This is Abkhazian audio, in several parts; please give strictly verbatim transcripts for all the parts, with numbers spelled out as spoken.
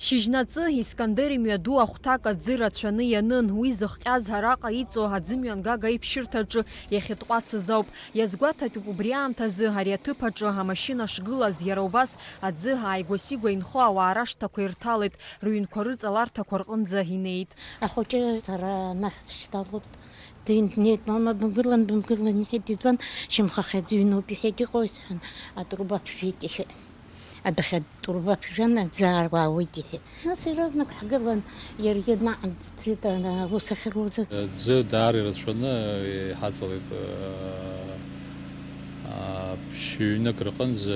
Шьыжьнаҵы Искандер имҩаду ахәҭак аӡы рацәаны ианын. Уи зыхҟьаз араҟа иҵоу аӡымҩангага иԥшьырҭаҿы иахьытҟәацыз ауп. Иазгәаҭатәуп, убри аамҭазы ари аҭыԥ аҿы амашьына шгылаз, иара убас аӡы ааигәа-сигәа инхо ауаа рашҭақәа ирҭалеит, рыҩнқәа рыҵаларҭақәа рҟынӡа инеит. Ахәыҷы сара анахь сышьҭалоит. Дыҩны днеит, мама, бымгылан, бымгылан, иҳәеит, избан, шьамхахьы дыҩноуп, иҳәеит, иҟои, сҳәан, атруба ԥжәеит, иҳәеит. Адәахьы атруба ԥжәан, аӡы аауеит, иҳәеит. Нас иаразнак ҳгылан, иаргьы наҟ дцеит, ус ахьыруазы. Аӡы даара ирацәаны иҳаҵалеит, аа, ԥшьҩнык рҟынӡа,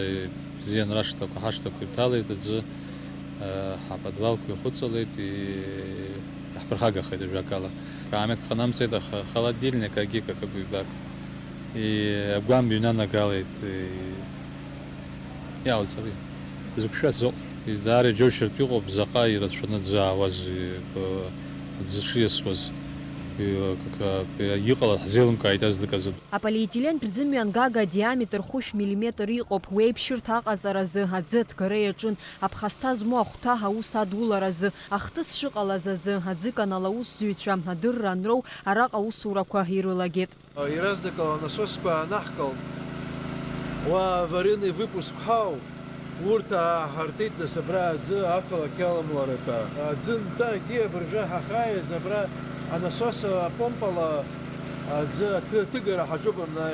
бзиан рашҭақәа, ҳашҭақәа иҭалеит аӡы, аа, ҳаподвалқәа ихәыҵалеит, и-, иаҳԥырхагахеит ажәакала. Акаамеҭк ҟанамҵеит, аха холодильник, агьык, акы-ҩбак. И-, агәам ҩнанагалеит, и-, иалҵыр, зықәшәаз ыҟоуп. И-, даара иџьоушьартә иҟоуп, заҟа ирацәаны аӡы аауаз, и-, б-, аӡы шиасуаз, и-, к-, к-, иҟалаз ҳзеилымкааит азнык азы. Аполиетилентә ӡымҩангага адиаметр хәышә миллиметр иҟоуп. Уи аиԥшьырҭа аҟаҵаразы аӡы аҭгара иаҿын. Аԥхасҭа змоу ахәҭа аус адуларазы, ахҭыс шыҟалаз азы, аӡы канал аусзуҩцәа адырра анроу, араҟа аусурақәа ирылагеит. Иаразнакала анасосқәа аанаҳкылт. Уа аварийный выпуск ҳауп. Урҭ ааҳартит, нас абра аӡы ақалақь аламларатәы. Аӡы нтәа, агьи абыржәы ҳахааиз, абра анасос апомпала аӡы аҭы-, аҭыгара ҳаҿуп, амна,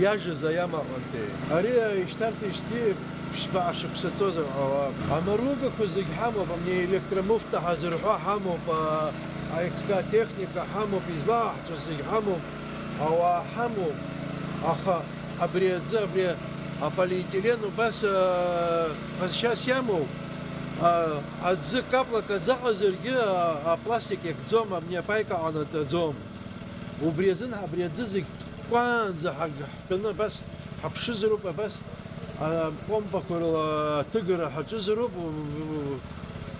иажыз аиамаҟантәи. Ари ишьҭарҭеижьҭеи ԥшьба шықәса ҵуазар ҟалап. Амаругақәа зегь ҳамоуп, амни електромуфта ҳазырҳәо ҳамоуп, а, аекскатехника ҳамоуп, излааҳҵо зегь ҳамоуп, ауаа ҳамоуп, аха абри аӡы, абри аполиэтилен убас, а, ҟазшьас иамоуп. А, аӡы каплак аӡы аҟазаргьы, а, апластик иакӡом, амни апаика ҟанаҵаӡом. Убри азын абри аӡы зегь ҭкәаанӡа ҳаг-, ҳтәаны абас ҳаԥшызароуп, абас апомпақәа рыла аҭыгара ҳаҿызароуп,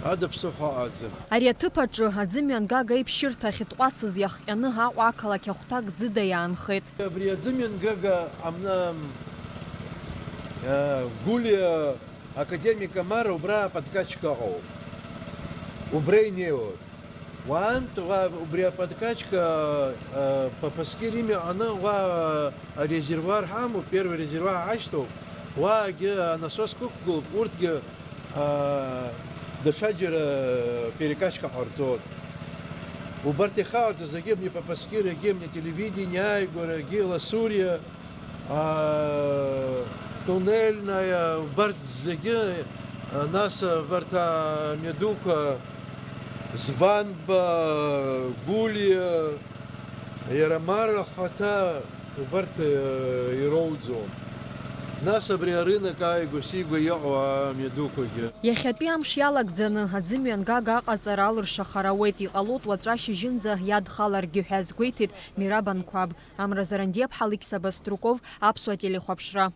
ада ԥсыхәа аӡы. Ари аҭыԥ аҿы аӡымҩангага иԥшьырҭа ахьытҟәацыз иахҟьаны Аҟәа ақалақь ахәҭак ӡыда иаанхеит. Абри аӡымҩангага амна, э, Гулиа академик Амара убра аподкачка ыҟоуп. Убра инеиуеит. Уаантә, уа, убри аподкачка, а, Папаскир имҩа аҟны, уа, а, арезервуар ҳамоуп, первый резервуар ҳашьҭоуп, уаагьы анасосқәа ықәгылоуп, урҭгьы, а, даҽаџьара перекачка ҟарҵоит. Убарҭ ихаауҵо зегьы, абни Папаскир, егьи, абни телевидение, ааигәара, егьи Ласуриа, а, Туннельная, убарҭ зегьы, а, нас, а, абарҭ, а, амҩадуқәа, Званба, Гулиа, иара Мара ахаҭа, убарҭ, а, ироуӡом. Нас абри арынок ааигәа-сигәа иҟоу амҩадуқәагьы. Иахьатәи амш иалагӡаны аӡымҩангага аҟаҵара алыршахар ауеит, иҟалоит уаҵәы ашьыжьынӡа иадхаларгьы ҳәа азгәеиҭеит Мираб Анқәаб. Амра Зарандиаԥҳа, Алықьса Баструков, Аԥсуа телехәаԥшра.